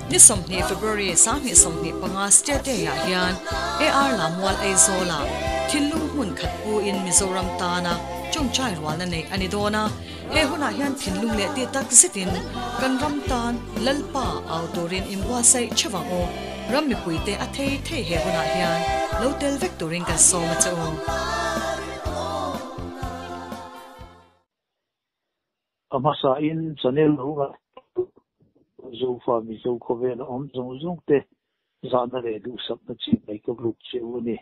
Ni 20 February 2025 State Day ah hian AR Lammual Aizawlah thinlung hmun khat pu in Mizoram tana tawngtai rualna neih a ni dawn a. He hunah hian thinlung leh tih tak zetin kan ram tan Lalpa au turin inbuatsaih theuh ang u. Ram mipuite a thei thei he hunah hian lo tel vek turin kan sawm a che u. A hmasain channel lo ngaihtuah Zofa Mizo khawvela awm zawng zawng te zahna leh duhsakna chi mai ka buk che u a ni.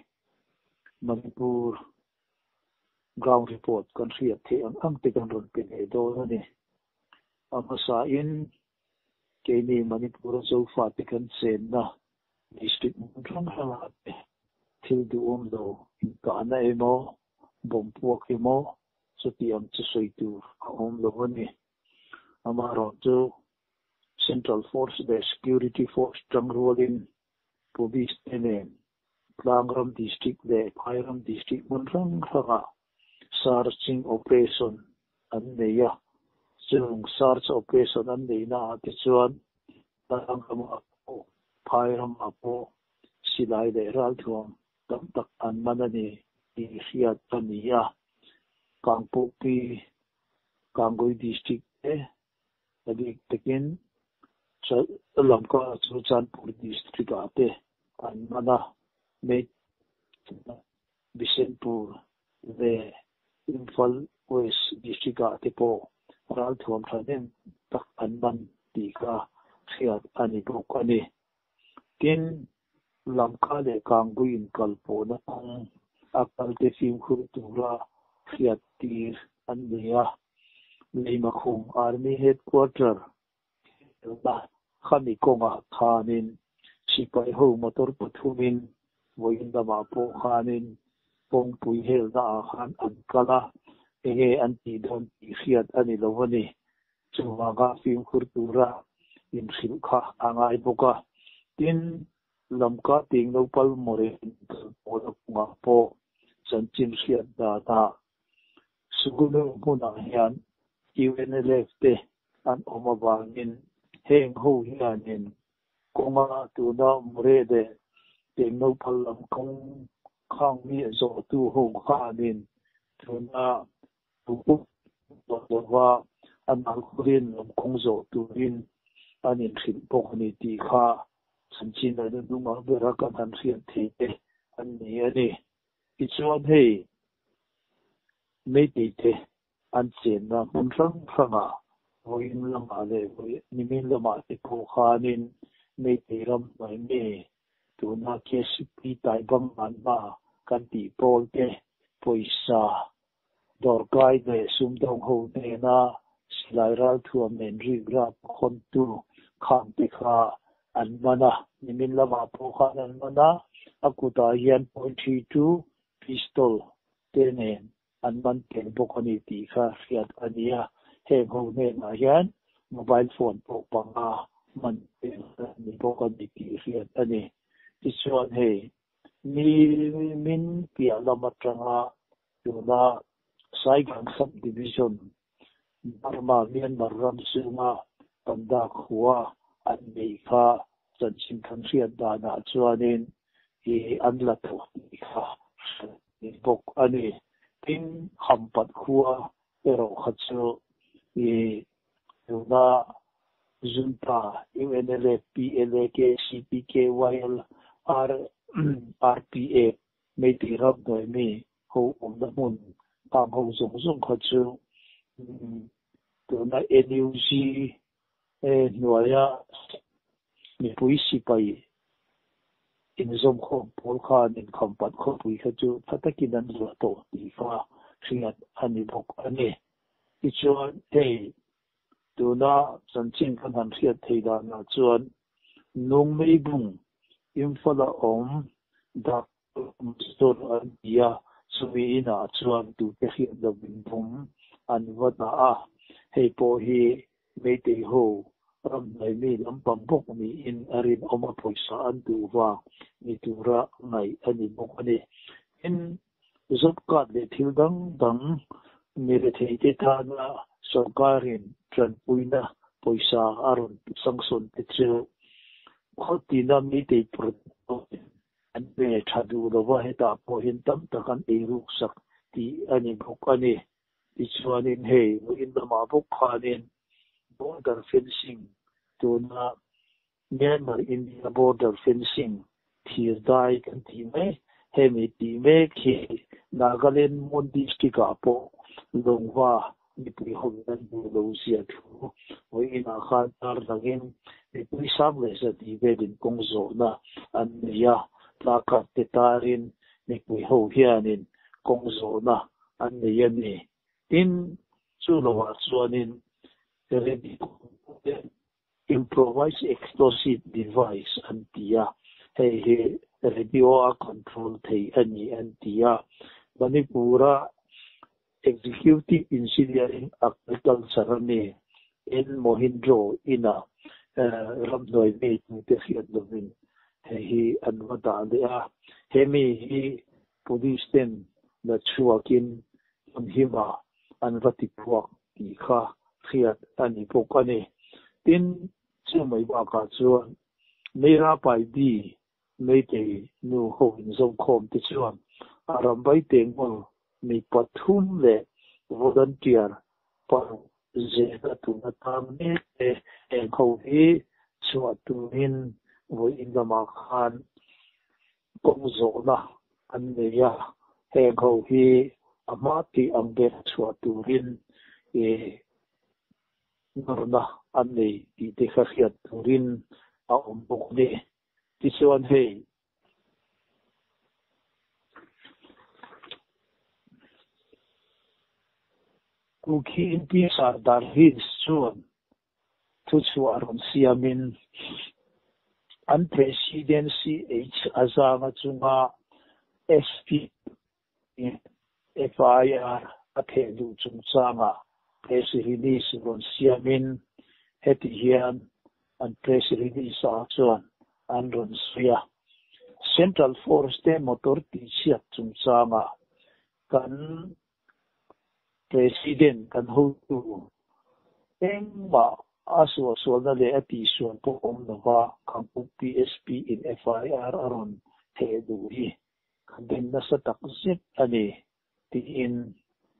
Manipur Ground report kan hriat theih ang ang te kan rawn pe leh dawn a ni. A hmasain keini Manipur-a Zofate kan chenna district hmun hrang hrangah te thil duhawm lo inkahna emaw, bomb puak emaw chuti ang chu sawi tur a awm lo a ni. Amaherawhchu Central Force leh Security Force tangrualin Police te nen Tlangram District leh Phairam District hmun hrang hrangah searching operation an nei a, chung search operation an neihnaah te chuan Tlangramah pawh Phairamah pawh silai leh ralthuam tam tak an man a ni tih hriat a ni a, Kangpokpi, Kangoi District te a bik takin Lamka chu Chandpur District ah te an man a, Bishenpur leh Imphal West District ah te pawh ralthuam thahnem tak an man tih kha hriat a ni bawk a ni. Tin, Lamka leh Kangpui inkalpawhna kawng a kalte fimkhur tura hriat tir an ni a. Leimakhum Army Headquarter la khami kawngah khanin sipai ho motor pathumin vawiin lamah pawh khanin kawngpui helna ah khan an kal a, enge an tih dawn tih hriat a ni lo a ni. Chuvanga fimkhur tura inhrilh kha a ngai bawk a. Tin, Lamka ting nopal mawre inkal pawhna kawngah pawh chanchin hriat danah Sugunu hmunah hian UNLF te an awm avangin heng ho hianin kawnga tuna Mure leh Tengnophal lam kawng khang mi zawhtu ho khanin tuna lova a nalkhurin lam kawng zawh turin an inhrilh bawk a ni tih kha chanchin a hnungah bera kan han hriat thei te an ni a ni. Tichuan hei Meitei te an chenna hmun hrang hrangah vawiin lamah leh nimin lamah te pawh khanin Meitei ram hnuai mi tuna KCP Taibang Nganma kan tih pawl te pawisa dawrkai leh sumdawng ho hnena silai ralthuam nen rik rap khawntu khang te kha an man a, nimin lamah pawh khan an man a, a kutah hian point 32 pistol te nen an man tel bawk a ni tih kha hriat a ni a, heng ho hnenah hian mobile phone pawh panga man tel a ni bawk a ni tih hriat a ni. Tichuan hei ni min piah lam atanga tuna Saigang Sub Division Burma Myanmar ram chunga Panda khua an neih kha chanchin kan hriat danah chuanin i an la tawh tih kha hriat a ni bawk a ni. Tin, Hampat khua erawh kha chu i tuna Junta, UNLA, PLA, KCP, KYL, R, RPA, Meitei ram hnuai mi ho awmna hmun khang ho zawng zawng kha chu tuna NUG hnuaia mipui sipai inzawmkhawm pawl khan inkhampat khawpui kha chu tha takin an zuah tawh tih kha hriat a ni bawk a ni. Tichuan hei tuna chanchin kan han hriat thei danah chuan Nungmeibung Imphal-a awm dak Motor an ti a, chumi inah chuan tute hriat lovin bum an va dah a, hei pawh hi Meitei ho ramhnuai mi lampang bawk niin a rinawm a, pawisa an duh vang ni tura ngaih a ni bawk a ni. Tin, job card leh thil dang dang mi retheite tana sawrkarin tanpuina pawisa a rawn sanction te chu. Khawtina Meitei protest an pe tha duh lova hetah pawh hian tam tak an eiruk sak tih a ni bawk a ni. Tichuanin hei vawiin lamah bawk khanin border fencing tuna Myanmar India border fencing thir dai kan tih mai hemi tih mek hi Nagaland Mon district ah pawh Longva mipui ho in an hmuh lo zia thu vawiin ah khan tar dangin mipui sang leh zahnih velin kawng zawhna an nei a, placard te tarin mipui ho hianin kawng zawhna an nei a ni. Tin, chu lovah chuanin ready Improvised Explosive Device an ti a, hei hi radio a control thei a ni an ti a. Manipur-a Executive Engineering Agriculture a mi N Mohindro ina ramhnuai mi tute hriat lovin hei hi an va dah leh a. He mi hi Police ten la chhuakin hmun hima an va ti phuak tih kha hriat a ni bawk a ni. Tin, chu mai bakah chuan Meira Paidi Meitei nu ho inzawmkhawm te chuan a rambai tengmawl mi pathum leh volunteer paruk zela tuna tang mek te heng ho hi chhuah turin vawiin lamah khan kawng zawhna an nei a, heng ho hi a hma tih ang ber chhuah turin nawrna an nei tih te kha hriat turin a awm bawk a ni. Tichuan hei Kuki Inpi Sardar Hills chuan thuchhuah rawn siamin an President CH Azanga chunga SP in FIR a theh duh chungchangah press release rawn siamin heti hian an press release ah chuan an rawn sawi a, Central Force te motor tihchhiat chungchangah kan President kan hotu engmah a suahsualna leh a tihsual pawh awm lova Khampuk PSP in FIR a rawn theh duh hi kan den nasa tak zet a ni tiin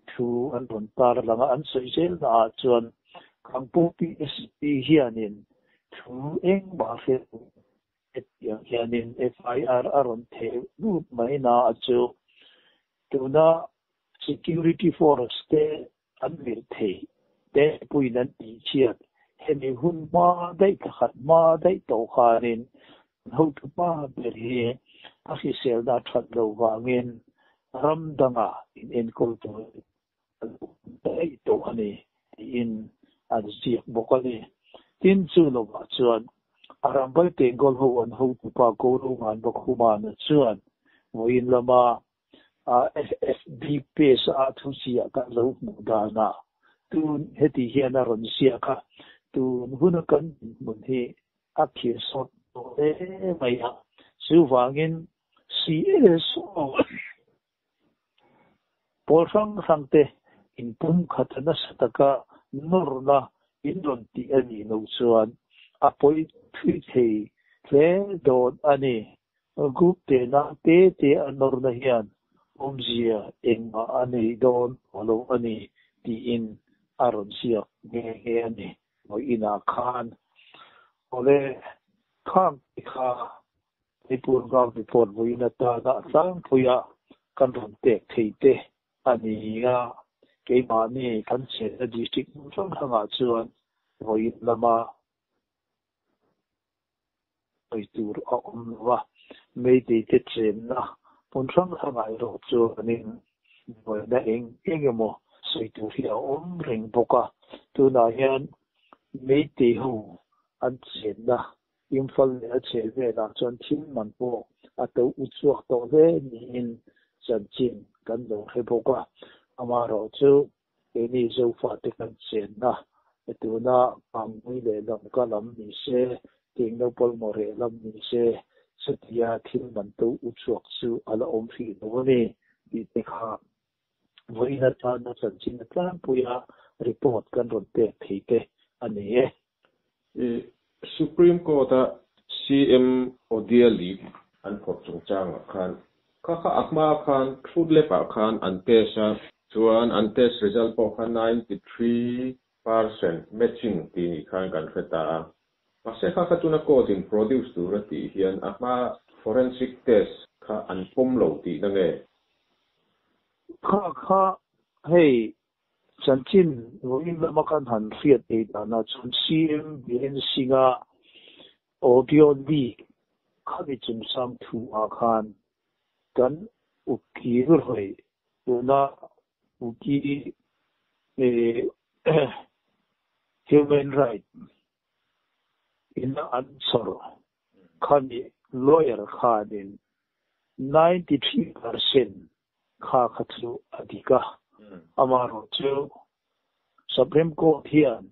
thu an rawn tar lang a, an sawi zelna ah chuan Khampuk PSP hianin thu engmah hre lo Hetiang hianin FIR a rawn theh lut mai na a chu tuna security force te an virh thei te puiin an tihchhiat hemi hun hma daih thla khat hma daih tawh khanin an hotupa ber hi a hriselna a that loh vangin ram danga in enkawl tur a lo awm daih tawh a ni tiin an ziak bawk a ni. Tin, chu lovah chuan a rambai Tengol ho an hotupa Gaurongan Bakhumana chuan vawiin lama FFB page a thuziah kan lo hmuh danah tun heti hian a rawn ziak a, Tun huna kan dinhmun hi a khir sawt tawh hle mai a, chuvangin CSO Pawl hrang hrang te inpum khat a nasa taka nawrna in rawn tih a nih loh chuan a pawi thui thei hle dawn a ni. Group te nang te te a nawrna hian awmzia engmah a nei dawn tawh lo a ni tiin a rawn ziak nghe nghe a ni. Vawiinah khan awle khang te kha Manipur Ground Report vawiin atana a tlangpuia kan rawn pek thei te a ni a, keimahni kan chenna district hmun hrang hrangah chuan vawiin lama sawi tur a awm lo a, Meitei te chenna hmun hrang hrangah erawh chuanin buaina eng eng emaw sawi tur hi a awm reng bawk a, tunah hian Meitei ho an chenna Imphal leh a chheh velah chuan thil man pawh a to u chhuak tawh hle niin chanchin kan lo hre bawk a. Amaherawh chu keini Zofate kan chenna tuna Kangmui leh Lamka lam ni se, Tingnaupawlmawreh lam ni se, chutia thil man to u chhuak chu a la awm hrih lo a ni tih te kha vawiin atana chanchin a tlangpuia report kan rawn pek thei te a ni e. Supreme Court-a CM Audio Leak an phawrh chungchangah khan kha kha a hma khan Truth Lab ah khan an test a, chuan an test result pawh kha 93% matching tih ni khan kan hre ta a. Mahse kha kha tuna court in produce tur a tih hian a hma forensic test kha an pawm lo tihna nge? Kha kha hei chanchin vawiin lama kan han hriat thei danah chuan CM Biren Singh-a audio leak khami chungchang thu ah khan kan ukil rawih tuna Kuki human right ina an chhawr khami lawyer khanin 93% kha kha chu a dik a, amaherawh chu Supreme Court hian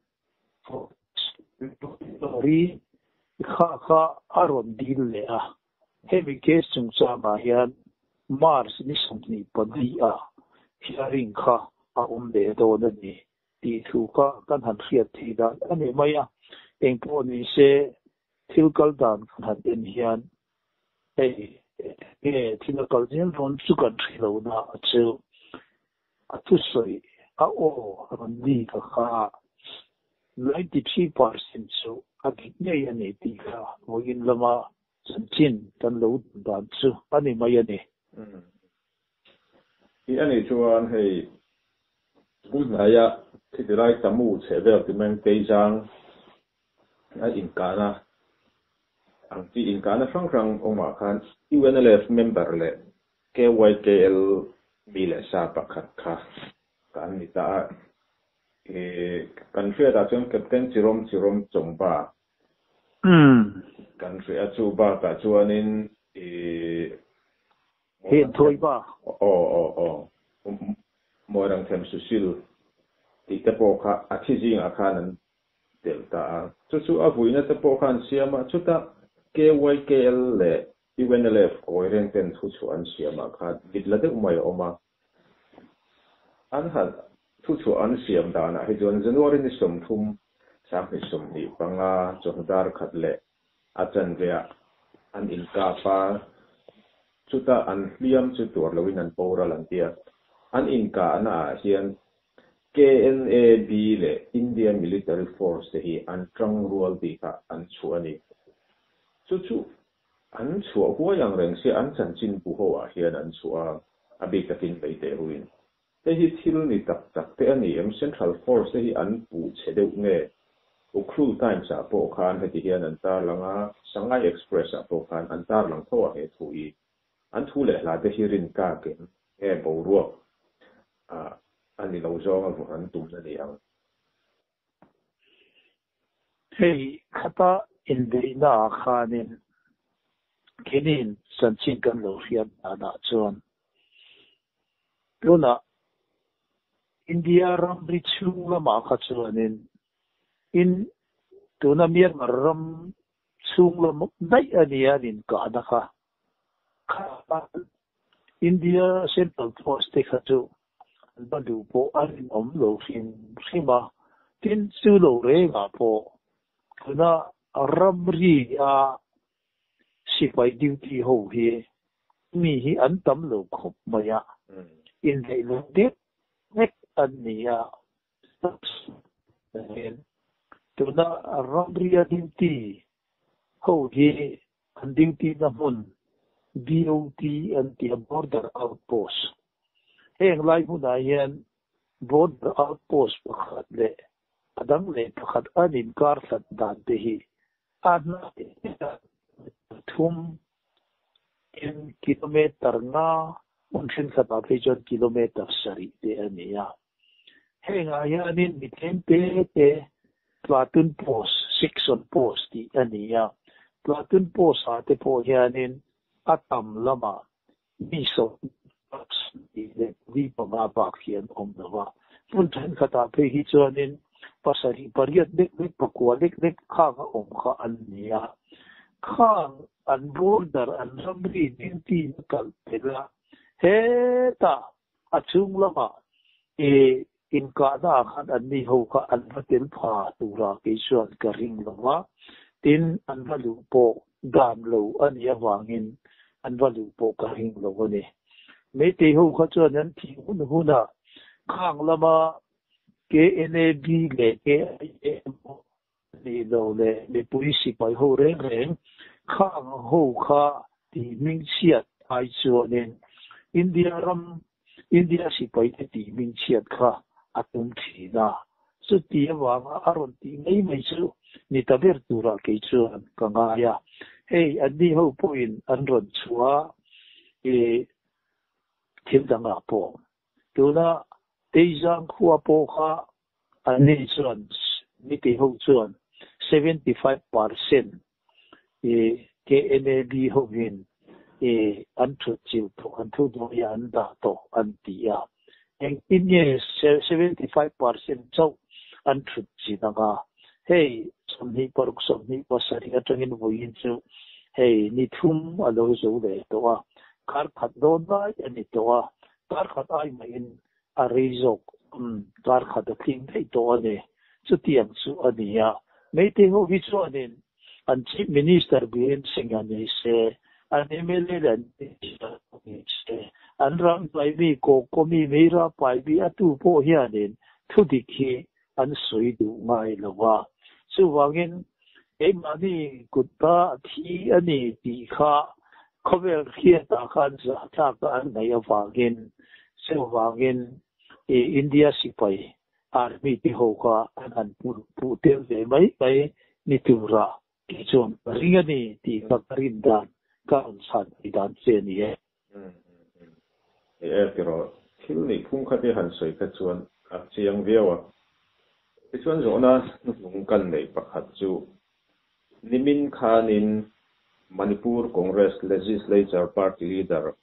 kha kha a rawn dil leh a, Hemi case chungchangah hian March ni 24 ah hearing kha a awm leh dawn a ni tih thu kha kan han hriat theih dan a ni mai a. Engpawh ni se thil kal dan kan han en hian hei enge thil a kal zel dawn chu kan hre lo na a chu a thusawi a aw rawn leak a kha 93% chu a dik ngei a ni tih kha vawiin lama chanchin kan lo duh dan chu a ni mai a ni. I a nih chuan hei kum hnaia khiti lai Tamu chheh vel ti meng Keizang a inkahna ang chi inkahna hrang hrang awmah khan UNLF member leh KYKL mi leh sa pakhat kha ka an ni ta a. I kan hriatah chuan Captain Chirom Chirom Chawngba kan hria chu bakah chuanin i Hen thawi ba. Aw aw aw Mawirangthem Sushil tih te pawh kha a thi zingah khan an telh ta a. Chu chu a vuina te pawh kha an siam a, chutah KYKL leh UNLF kawi reng ten thu chhuah an siamah khan mit la deuh mai a awm a. An han thu chhuah an siam danah hi chuan January ni 30, 2025 chawhnu dar khat leh a chanveah an inkap a, chutah an hliam chu tuar loin an boral an ti a. An inkahna ah hian KNAB leh India Military Force te hi an tang rual tih kha an chhuah a ni. Chu chu An chhuah huai ang reng sia an chanchin bu ho ah hian an chhuah a, a bik takin Meitei ruin. Hei hi thil ni tak tak te a ni em? Central Force te hi an puh chhe deuh nge? Ukhrul Times ah pawh khan heti hian an tarlang a, Sangai Express ah pawh khan an tarlang tho a he thu hi. An thu leh hla te hi rin tlak em? Nge boruak ah a ni lo zawng a vawrh an tumna ni ang? Hei khata inbeihna ah khanin keinin chanchin kan lo hriat danah chuan tunah India ramri chhung lamah kha chuanin in tuna Myanmar ram chhung lam daih a nia an inkahna kha kha India Central Force te kha chu an va duh pawh a rinawm lo hrim hrim a, tin chu lo rengah pawh tuna ramri a sipai duty ho hi mi hi an tam lo khawp mai a, indaih lo deuh vek an ni a, tuna ramri a duty ho hi an duty na hmun BOT an ti a, Border Outpost. Heng lai hmunah hian Border Outpost pakhat leh a dang leh pakhat an inkar hlat dan te hi a hnai thum in kilometer nga hmun thenkhatah phei chuan kilometer sarih te a ni a. Hengah hianin mi tlem te te Platoon Post, Section Post tih a ni a. Platoon Post ah te pawh hianin a tam lamah mi 75 bak hi an awm lo va. Hmun thenkhatah phei hi chuanin pasarih pariat lek lek pakua lek lek khang a awm kha an ni a. Khang an border an ramri duty na kalh tel a, hetah a chung lamah i inkahna ah khan an ni ho kha an va tel pha tura kei chuan ka ring lo va, tin an va luh pawh. dan lo a nih avangin an va luh pawh ka ring lo a ni. Meitei ho kha chuan an thih hun hunah khang lama KNAB leh KIA emaw nih lo leh mipui sipai ho reng reng khang ho kha tih hmingchhiat ai chuanin India ram India sipaite tih hmingchhiat kha a tum thin a. Chuti avanga a rawn tih mai mai chu ni ta ber turah kei chuan ka ngai a. Hei anni ho pawhin an rawn chhuah a, ih thil dangah pawh tuna Teizang khua pawh kha anni chuan mite ho chuan 75% ih KNAB hovin ih an thut chilh tawh, an thu hnuaiah an dah tawh an ti a. Engtin nge 75% chauh an thut chin anga? Hei 26 27 atangin vawiin chu hei ni thum a lo zo leh tawh a, kar khat dawn lai a ni tawh a, Kar khat ai mahin a rei zawk, umm, kar khat a tling daih tawh a ni. Chutiang chu a ni a. Meitei ho hi chuanin an Chief Minister Biren Singh a ni se, an mla leh an Minister pawh ni se, an ram hnuai mi, Kawkaw mi, Meira pai mi a tu pawh hianin thudik hi an sawi duh ngai lo a. Chuvangin keimahni kut a thi a ni tih kha khawvel hriatah khan zah tlak an ngaih avangin chuvangin i India sipai army te ho kha an han puh tel ve mai mai ni tura kei chuan ka ring a ni tih kha ka rin dan ka rawn chhan thei dan che a ni e. Ni e tiraw, thil nih phung kha te han sawi kha chuan a chiang viau a. Tichuan zawhna hnuhnung kan neih pakhat chu nimin khanin Manipur Congress Legislature Party Leader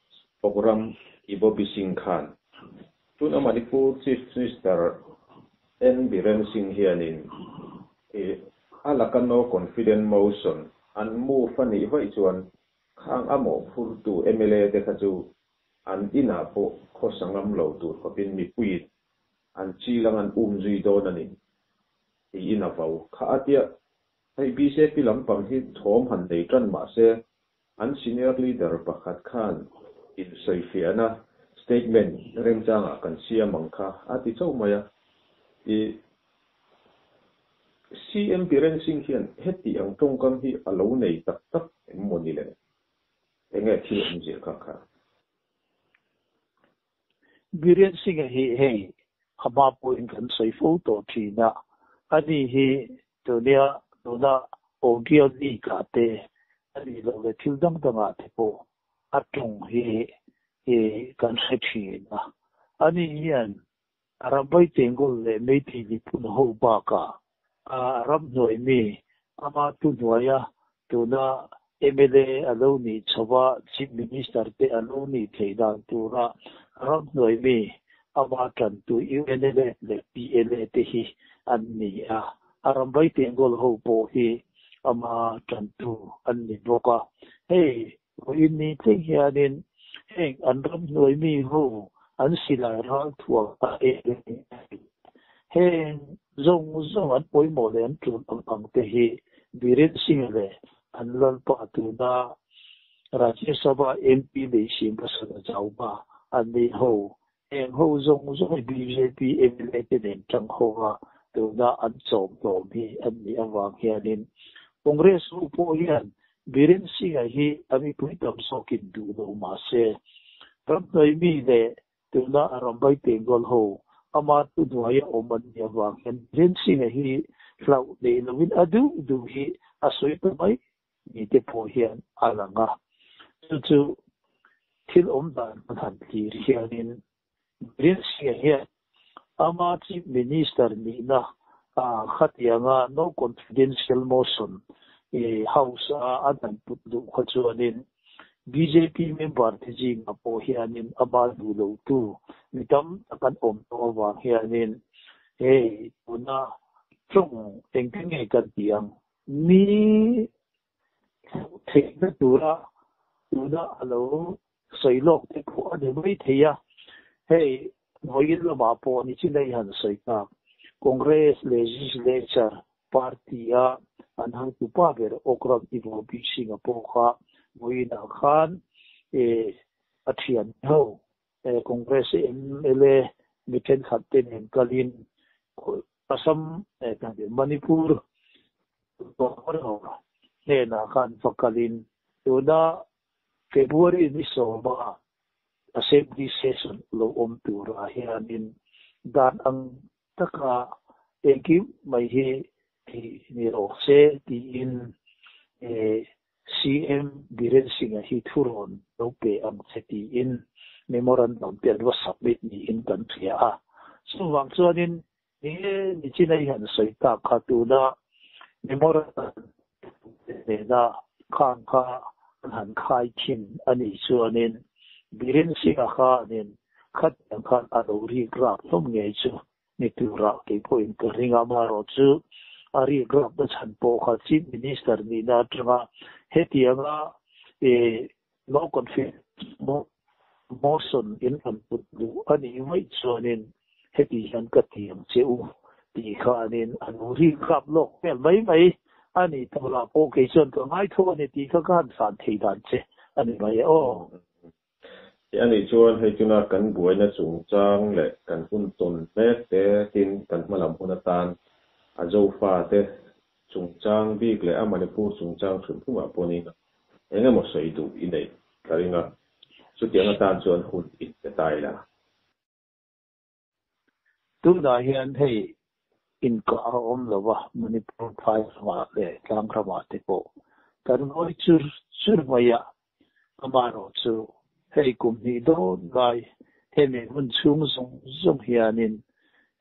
Okram Ibobi Singh khan tuna Manipur Chief Minister N Biren Singh hianin i a laka no confident motion an move a nih vaih chuan Khang a mawhphurtu mla te kha chu an inah pawh khawsa ngam lo tur khawpin mipuiin an chilang an um zui dawn a ni tiin a vau. Kha a tia, hei bjp lampang hi thawm han nei tan mah se an senior leader pakhat khan insawifiahna statement remchangah kan siam ang kha a ti chauh mai a. I CM Biren Singh hian heti ang tawngkam hi a lo nei tak tak em maw ni le? Enge thil awmzia kha kha? Biren Singh-a hi hei a hma pawhin kan sawi fo tawh thin a, ani hi tunia tuna audio leak-ah te a nih loh leh thil dang dangah te pawh a tawng hi kan hre thin a. Ani hian Rambai Tengul leh Meitei miphun ho bakah a ramhnuai mi ama tu hnuaia tuna mla a lo nih chhova Chief Minister te a lo nih theih dan tura ramhnuai mi ama tantu UNLA leh PLA te hi an ni a. A Rambai Tengul ho pawh hi ama tantu an ni bawk a. Hei Vawiin ni thleng hianin heng an ramhnuai mi ho an silai ral thuak a em heng zawng zawng an pawimawh leh an tul ang ang te hi Biren Singh leh an lalpa tuna Rajya Sabha MP nei sim Basana Chauba an ni ho heng ho zawng zawng hi bjp mla te nen tang ho a tuna an chawm hlawm hi an nih avang hianin Congress ho pawh hian Biren Singh-a hi a mipui tam zawkin duh lo mah se ramhnuai mi leh tuna a rambai Bengal ho ama thuhnuaia awm an nih avang hian Biren Singh-a hi hlauh neih loin a duh duh hi a sawi ta mai ni te pawh hian a lang a. Chu chu thil awm dan kan han thlir hianin Biren Singh-a hian ama Chief Minister nihna khatianga no confidential motion House a a dan put luh kha chuanin bjp member te zingah pawh hianin ama duh lotu mi tam tak an awm tawh avang hianin hei tuna tawng engtin nge kan tih ang Mi theihna tura tuna a lo sawi lawk te pawh a ni mai thei a. Hei vawiin lamah pawh ni chin a i han sawi tak. Congress Legislature Party a An hotupa ber Okram Ibobi Singh-a pawh kha vawiinah khan a thian ho Congress mla mi thenkhat te nen kalin Assam Manipur Governor hnenah khan va kalin tuna February ni sawma Assembly session lo awm turah hianin dan ang taka engkim mai hi tih ni rawh se tiin CM Biren Singh-a hi thurawn lo pe ang che tiin memorandum te an va submit niin kan hria a. Chuvang chuanin Nge nichin a i han sawi tak kha tuna memorandum nena khang kha an han khai thin a nih chuanin Biren Singh-a khanin khatiang khan a lo rik rap hlawm ngei chu ni turah kei pawhin ka ring a, amaherawhchu a rik rapna chhan pawh kha Chief Minister nihna atanga hetianga no confidence motion in rawn put duh a nih vaih chuanin heti hian ka ti ang che u tih khanin a lo rik rap lawk hmel mai mai a ni turah pawh kei chuan ka ngaithaw a ni tih kha ka han hlan thei dan che a ni mai e aw. A nih chuan hei tuna kan buaina chungchang leh kan hun tawn mek te tin kan hmalam hun atan a Zofa te chungchang bik leh a Manipur chungchang hrim hrimah pawhin eng emaw sawi duh i neih ka ring a, chutiang atan chuan hun i pe ta ila. Tunah hian hei inkah a awm lo va, Manipur phai ramah leh tlang ramah te pawh kan ngawi chur chur mai a, amaherawhchu hei kum hnih dawn lai hemi hun chhung zawng zawng hianin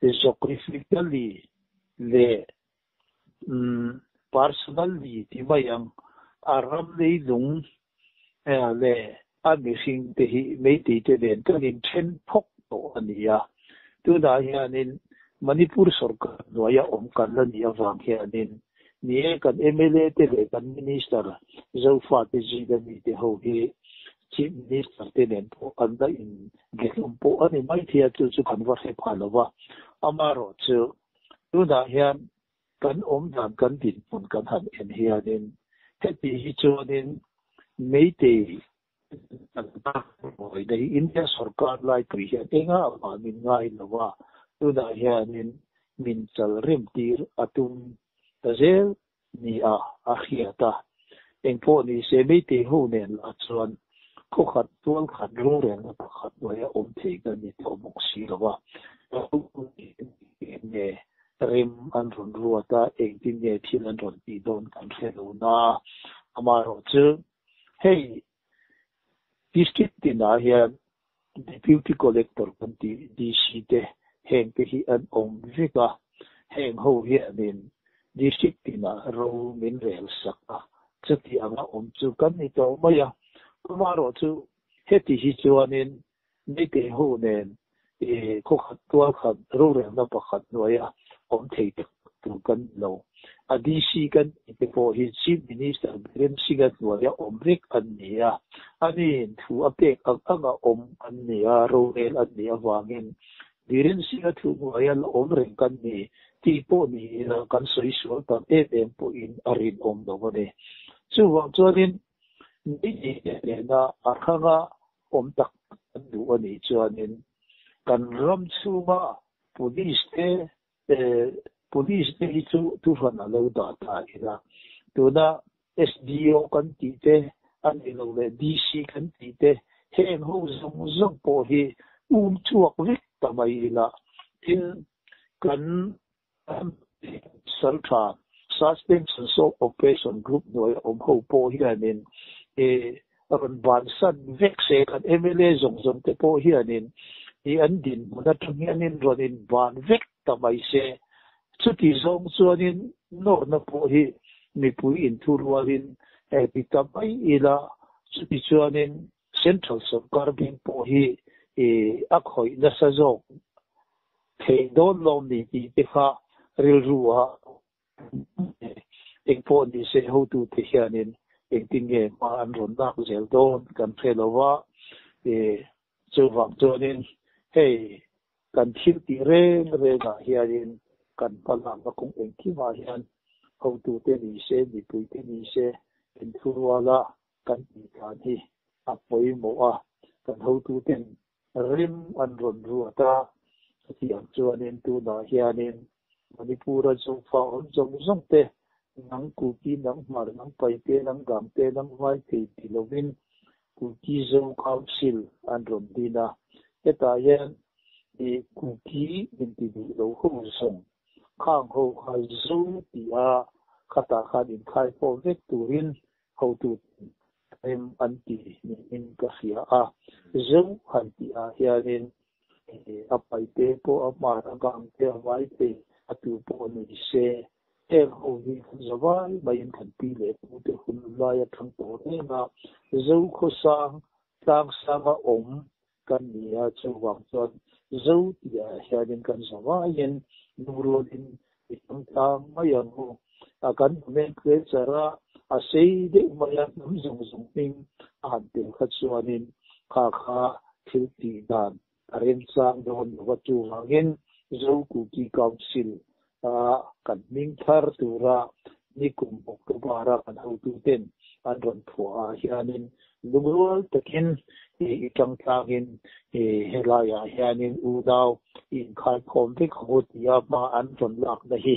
geographically leh personally ti mai ang a ram leilung leh a mihring te hi meitei te nen kan inthen phawk tawh a ni a. Tunah hianin Manipur sorkar hnuaia awm kan la nih avang hianin ni e kan mla te leh kan minister Zofate zinga mite ho hi Chief Minister te nen pawh an la inbiahlawm pawh a ni maithei a, chu chu kan va hre pha lo va. Amaherawhchu tunah hian Kan awm dan kan dinhmun kan han en hianin heti hi chuanin Meitei buaina hi India sorkar laipui hian engah mah min ngai lo a, tunah hianin min chal rem tir a tum ta zel nia a hriat a. Engpawh ni se Meitei ho nen lah chuan khawkhat tual khat rorelna pakhat hnuaia awm thei kan ni tawh bawk si lo a. Nge Rem an rawn ruat a, engtin nge thil an rawn tih dawn kan hre lo na. Amaherawhchu hei District tinah hian Deputy Collector kan tih DC te heng te hi an awm vek a, heng ho hianin District tinah ro min rel sak a, chuti anga awm chu kan ni tawh mai a. Amaherawhchu heti hi chuanin Meitei ho nen i khaw khat tual khat rorelna pakhat hnuaia awm thei tak tur kan ni lo. A DC kan tih te pawh hi Chief Minister Biren Singh-a hnuaia awm vek an ni a, aniin thu a pek ang anga awm an ni a, rorel an nih avangin Biren Singh-a thu hnuaia la awm reng kan ni tih pawh ni ila kan sawi sual tam em em pawhin a rinawm lo a ni. Chuvang chuanin Meitei te nena a hranga awm tak tak kan duh a nih chuanin kan ram chhunga police te police te hi chu thuhran a lo dah ta ila tuna SDO kan tih te a nih loh leh DC kan tih te heng ho zawng zawng pawh hi um chhuak vek ta mai ila tin kan sal tha Suspension Soap Operation Group hnuaia awm ho pawh hianin rawn bansan vek se kan mla zawng zawng te pawh hianin i an dinhmun atang hianin rawn in ban vek ta mai se. Chuti zawng chuanin nawrna pawh hi mipui inthurualin ti ta mai ila chuti chuanin Central sawrkar bing pawh hi a khawih nasa zawk thei dawn lawm ni tih te kha rilru a engpawh ni se hotute hianin engtin nge hma an rawn lak zel dawn kan hre lo va, chuvang chuanin hei kan thil tih reng rengah hianin kan hma lakna kawng engkimah hian. Hotute ni se, mipuite ni se, inthuruala kan tih dan hi a pawimawh a, kan hotuten rem an rawn ruat a, chutiang chuanin tunah hianin Manipur-a Zofa awm zawng zawng te, nang Kuki, nang Hmar, nang Paite, nang Gangte, nang Vaithei ti lovin Kuki Zo Council an rawn din a, hetah hian Kuki inti duh lo ho zawng khang ho kha Zo tih a khatah khan inkhai pawh vek turin hotuten rem an ti niin ka hria a. Zo han tih ah hianin a paite pawh a hmar a gangte a vaithei a tu pawh ni se heng ho hi kan za vai maiin kan pi leh pute hun lai atang tawh reng a, Zo khawsang tlang sanga awm kan ni a, chuvang chuan Zo tih ah hianin kan za vaiin lungrualin i tam tlang mai ang u. A kan nomenclature a, a sei deuh mai a, hnam zawng zawng hming a han tel kha chuanin kha kha thil tih dan a remchang dawn lo va, chuvangin Zo Kuki Council a kan hming thar tura nikum October-a kan hotuten an rawn phuah ah hianin lungrual takin i tang tlangin helaiah hianin unau i inkhaikhawm vek ang u tia hma an rawn lakna hi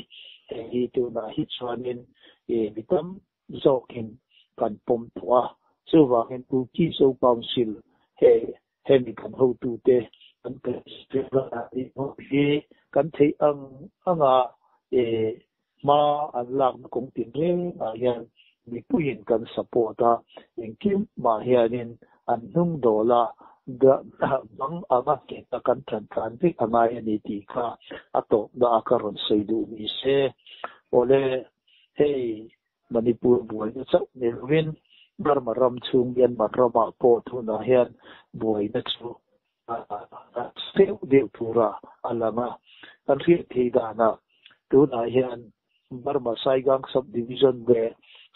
hei hi tunah hi chuanin mi tam zawkin kan pawm tawh a. Chuvangin Kuki Zo Council he hemi kan hotute kan hi kan theih ang anga hma an lakna kawng tin rengah hian mipuiin kan support a, engkim mah hianin an hnung dawl a, bang anga nghet a kan tan tlan vek a ngai a ni tih kha a tawpna a ka rawn sawi duh ni se. Awle, hei Manipur buaina chauh ni lovin Burma ram chhung Myanmar ramah pawh tunah hian buaina chu a deuh deuh tura a lang a. Kan hriat theih danah tunah hian Burma Saigang Sub-Division leh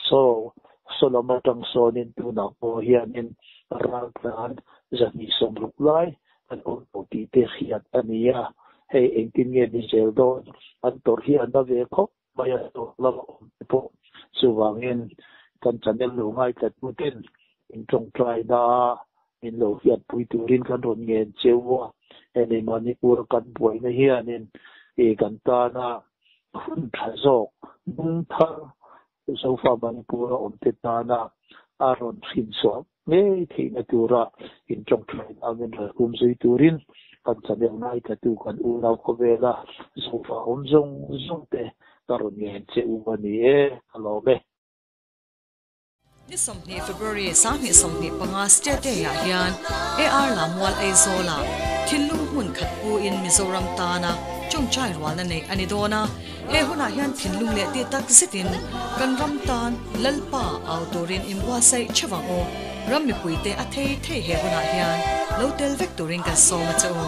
Saw Sawlam atang sawnin tunah pawh hianin raltlan 260 lai an awm tawh tih te hriat a ni a. Hei engtin nge ni zel dawn an tawrh hi a na ve khawp mai a tawh lo a awm te pawh. Chuvangin kan channel lo ngaithla tuten in tawngtai na a min lo hriatpui turin kan rawn ngen cheu a. Hemi Manipur kan buaina hianin i kan tana hun tha zawk nung thar Zofa Manipur a awm te tana a rawn hrinchhuah ngei theihna tura in tawngtai na min rawn hum zui turin kan channel ngaithla kan unau khawvela Zofa awm zawng zawng te ka rawn ngen che u a ni e, ka lawm e. Ni 20 February 2025 State Day-ah hian AR Lammual Aizawla thinlung hmun khat pu-in Mizoram tana tawngtai rualna neih a ni dawn a. He hunah hian thinlung leh tih tak zetin kan ram tan Lalpa au turin inbuatsaih theuh ang u. Ram mipuite a thei thei he hunah hian lo tel vek turin kan sawm a che u.